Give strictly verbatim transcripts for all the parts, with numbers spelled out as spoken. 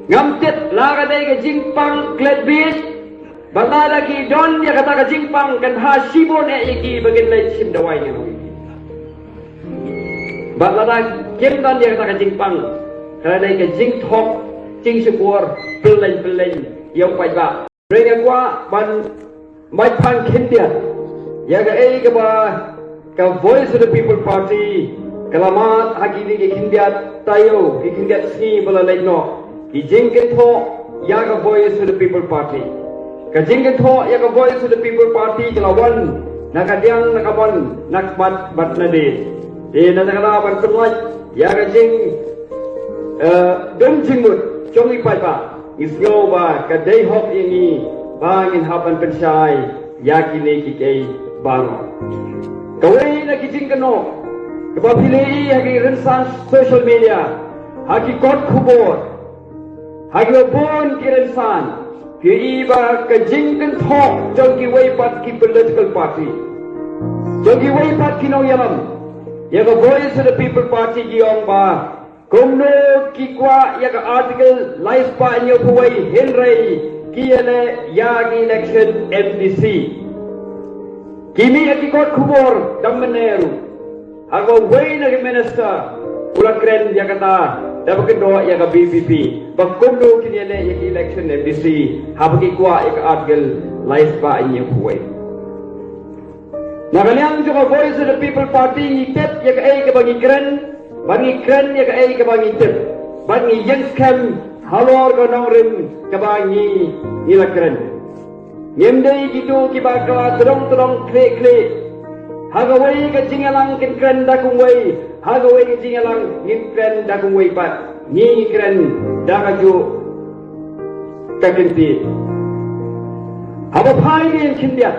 Ngam tip la ka dei ka jingpang klet bit, bad lada ki don ïa kata ka jingpang kan ha shibun eh ïa ki ba kin leit shim dawai ne. Bad lada kim don ïa kata ka jingpang, ka la dei ka jingthok jingshukor pyllein pyllein ïa u paidbah. Hynrei nga kwah ban mait phang khyndiat ïa kaei kaba ka Voice of the People Party ka la mad ha kine ki khyndiat taïew, ki khyndiat sngi ba la leit noh. Ki jingkynthoh ïa ka Voice of the People Party. Ka jingkynthoh ïa ka Voice of the People Party ka la wan na ka diang, na ka mon, na ka mat bad na dien. Te na ka daw ban pynlait ïa ka jing, eh, don jingmut jong i paidbah, ngi sngew ba ka dei hok ïa ngi ba ngin hap ban pynshai ïa kine kiei kiei baroh. Kawei na ki jingkynnoh kaba phi la ïohi ha ki rynsan social media, ha ki kot khubor, ha kiba bun ki rynsan, phi ïohi ba ka jingkynthoh jong kiwei pat ki political party, jong kiwei pat ki nongïalam ïa ka Voice of the People Party ki ong ba kumno ki kwah ïa ka Article lai spah hynñiewphew wei hynrei ki ïaleh ïa ka election M D C. Ki mih ha ki kot khubor da mynne ruh, ha kaba uwei na ki minister u la kren ïa kata da ba kynnoh ïa ka V P P ba kumno kin ïaleh ïa ka election M D C haba ki kwah ïa ka Article lai spah hynñiewphew wei. Na ka liang jong ka Voice of the People Party ngi tip ïa kaei kaba ngi kren, bad ngi kren ïa kaei kaba ngi tip, bad ngi ïeng skhem halor ka nongrim kaba ngi, ngi la kren. Ngim dei kito kiba kylla tdong tdong khlieh khlieh. Ha kawei ka jingïalang kin kren da kumwei, ha kawei ka jingïalang ngin kren da kumwei pat. Ngi kren da kajuh ka kynti. Haba phai ne khyndiat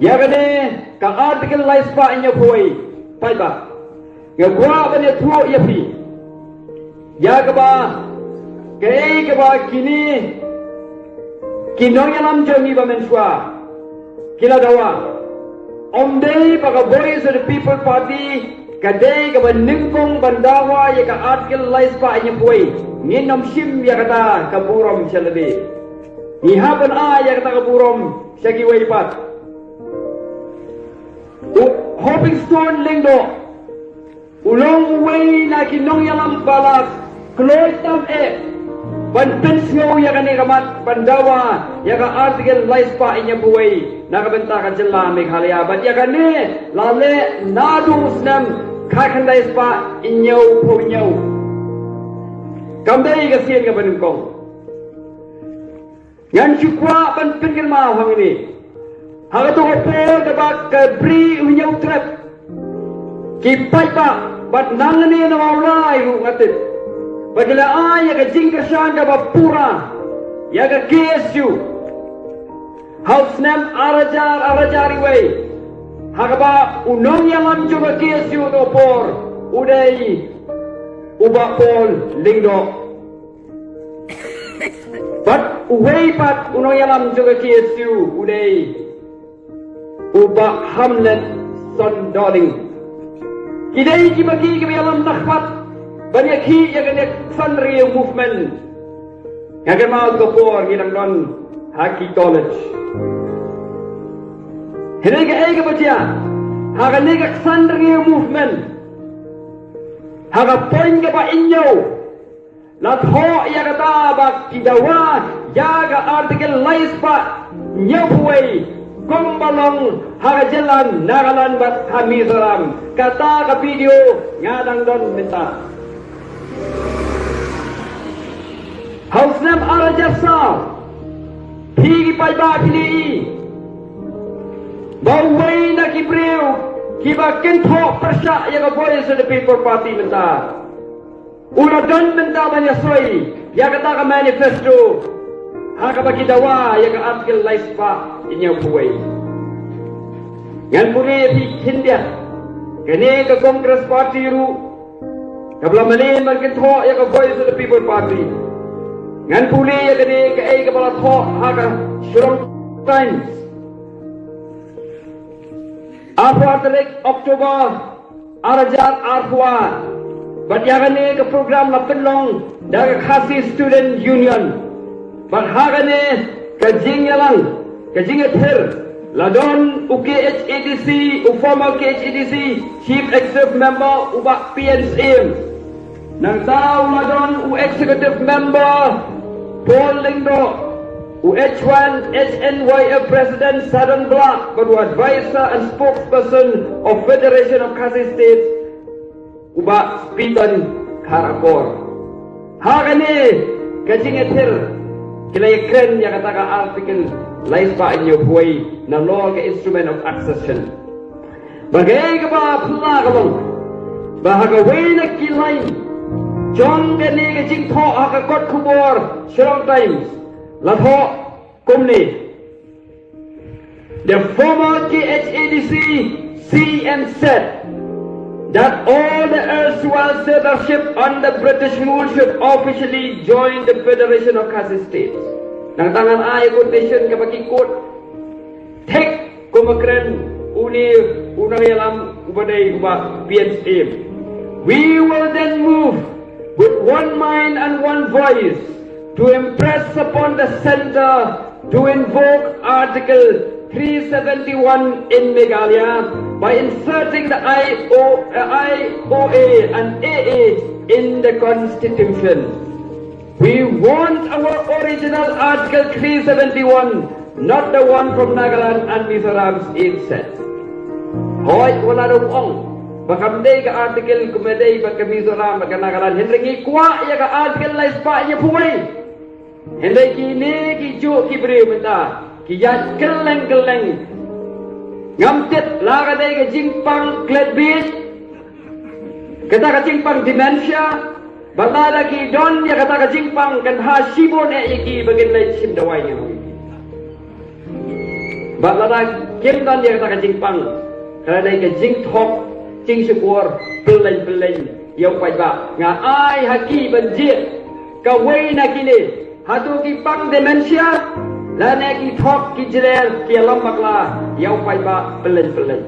ïa kane ka Article lai spah hynñiewphew wei, paidbah, nga kwah ban ïathuh ïa phi ïa kaba, kaei kaba kine ki nongïalam jong ngi ba mynshuwa ki la dawa. Ym dei ba ka Voice of the People Party ka dei kaba nyngkong ban dawa ïa ka Article lai spah hynñiewphew wei. Ngin ym shim ïa kata ka burom sha lade. Ngi hap ban ai ïa kata ka burom sha kiwei pat. U Hopingstone Lyngdoh u long uwei na ki nongïalam ba la kloi tam eh ban pynsngew ïa kane ka mat ban dawa ïa ka Article lai spah hynñiewphew wei na ka bynta ka jylla Meghalaya, bad ïa kane la leh naduh u snem khatkhyndai spah hynñiewphew hynñiew. Kam dei ka sien kaba nyngkong. Ngan shu kwah ban pynkynmaw hangne, ha kato ka por kaba ka Bri u Hynñiewtrep, ki paidbah bad nangne na Mawlai ruh nga tip ba ki la ai ïa ka jingkyrshan kaba pura ïa ka K S U ha u snem ar hajar, ar hajar wei, ha kaba u nongïalam jong ka K S U ha kato ka por u dei u Bah Paul Lyngdoh. Bad uwei pat u nongïalam jong ka K S U u dei u Bah Hamletson Dohling. Ki dei kiba ki, kiba ïalam nangkhat ban ïakhih ïa kane ka Ksan Rngiew Movement. Nga kynmaw ka por ngi dang don ha ki college. Hynrei kaei kaba jia ha kane ka Ksan Rngiew Movement, ha ka point kaba hynñiew, la thoh ïa kata ba ki dawa ïa ka Article lai spah hynñiewphew wei kumba long ha ka jylla Nagaland bad ha Mizoram. Kata ka video nga dang don mynta. Ha u snem ar hajar saw, phi ki paidbah phi la ïohi ba uwei na ki briew kiba kynthoh pyrshah ïa ka Voice of the People Party mynta u la don mynta ban ïasoi ïa kata ka manifesto ha kaba ki dawa ïa ka Article lai spah hynñiewphew wei. Ngan pule ïa phi khyndiat, kane ka Congress Party ruh kaba la mane ban kynthoh ïa ka Voice of the People Party. Ngan pule ïa kane kaei kaba la thoh ha ka Shillong Times. Arphew tarik October ar hajar arphew. Bad ïa kane ka program la pynlong da ka Khasi Student Union. Bad ha kane ka jingïalang, ka jingïathir, la don u K H A D C, u former K H A D C Chief Executive Member u Bah P N Syiem. Nangta u la don u Executive Member Paul Lyngdoh, u H one H N Y F President Sadon Blah bad u Advisor and Spokesperson of Federation of Khasi States u Bah Speeton Kharakor. Ha kane ka jingïathir ki la ïakren ïa kata ka Article lai spah hynñiew phew wei nalor ka Instrument of Accession. Ba kaei kaba phylla ka long ba ha kawei na ki line jong kane ka jingthoh ha ka kot khubor Shillong Times la thoh kumne: The former K H A D C C M said that all the erstwhile settlership under British rule should officially join the Federation of Khasi States. Nangta ngan ai quotation kaba ki quote thik kum ba kren une u nongïalam uba dei u Bah P N Syiem. We will then move with one mind and one voice to impress upon the centre to invoke Article three seventy-one in Meghalaya by inserting the I O, uh, I O A and A A in the Constitution. We want our original Article three seventy-one, not the one from Nagaland and Mizoram, Syiem said. Hooid, wat la da u ong ba kam dei ka article kumba dei bad ka Mizoram bad ka Nagaland, hynrei ngi kwah ïa ka Article lai spah hynñiew phew wei. Hynrei kine kijuh ki briew mynta ki ïaid kylleng kylleng. Ngam tip la ka dei ka jingpang klet bieit, kata ka jingpang dementia, bad lada ki don ïa kata ka jingpang kan bha shibun eh ïa ki ba kin leit shim dawai ïa ki. Bad lada kim don ïa kata ka jingpang, ka la dei ka jingthok jingshukor pyllein pyllein ïa u paidbah. Nga ai ha ki ban jied kawei na kine, hato ki pang dementia lane ki thok ki jler ki ïalam bakla ïa u paidbah pyllein pyllein.